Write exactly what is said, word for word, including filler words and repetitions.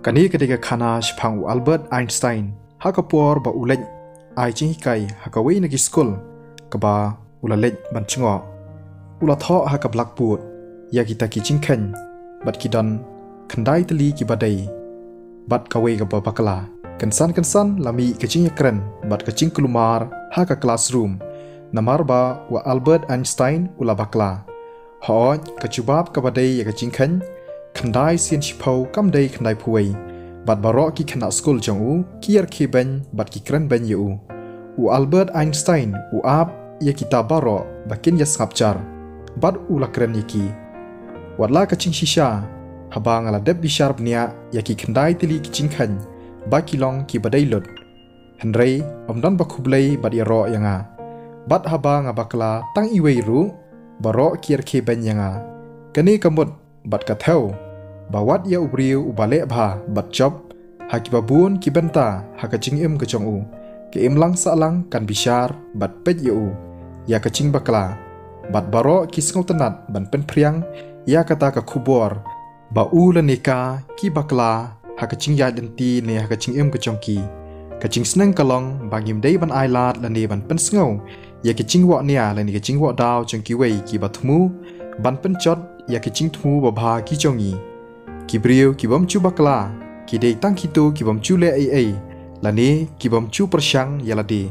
Kane ka dei ka khana shaphang u Albert Einstein, ha ka por ba u leit ai jinghikai ha kawei na ki skul kaba u la leit ban jngoh. U la thoh ha ka blackboard ïa kita ki jingkheiñ, bad ki don khyndai tylli kiba dei bad kawei kaba bakla. Kynsan kynsan la mih ka jingïakren bad ka jingkulmar ha ka classroom, namar ba u Albert Einstein u la bakla. Hooid, ka jubab kaba dei ïa ka jingkheiñ khyndai sien shiphew kam dei khyndai phew wei, bad baroh ki khynnah skul jong u ki ïarkhie beiñ bad ki kren beiñ ïa u. U Albert Einstein u ap ïa kita baroh ba kin ïa sngap jar, bad u la kren ïa ki: Wat la ka jingshisha, haba nga la dep bishar bniah ïa ki khyndai tylli ki jingkheiñ ba ki long kiba dei lut, hynrei ym don ba khublei bad ïaroh ïa nga. Bad haba nga bakla tang iwei ruh, baroh ki ïarkhie beiñ ïa nga. Kane ka mut bad ka thew ba wat ïa u briew uba leh bha bad jop ha kiba bun ki bynta ha ka jingim ka jong u, ka imlang sahlang kan bishar bad peit ïa u ïa ka jingbakla. Bad baroh ki sngewtynnad ban pynphriang ïa kata ka khubor ba u lane ka ki bakla ha ka jingïaid lynti ne ha ka jingim ka jong ki. Ka jingsneng ka long ba ngim dei ban ailad lane ban pynsngew ïa ki jingwah nia lane ki jingwah daw jong kiwei kiba thmu ban pynjot ïa ki jingthmu babha ki jong ngi. Ki briew ki bym ju bakla ki dei tang kito ki bym ju leh ei ei lane ki bym ju pyrshang ïa lade.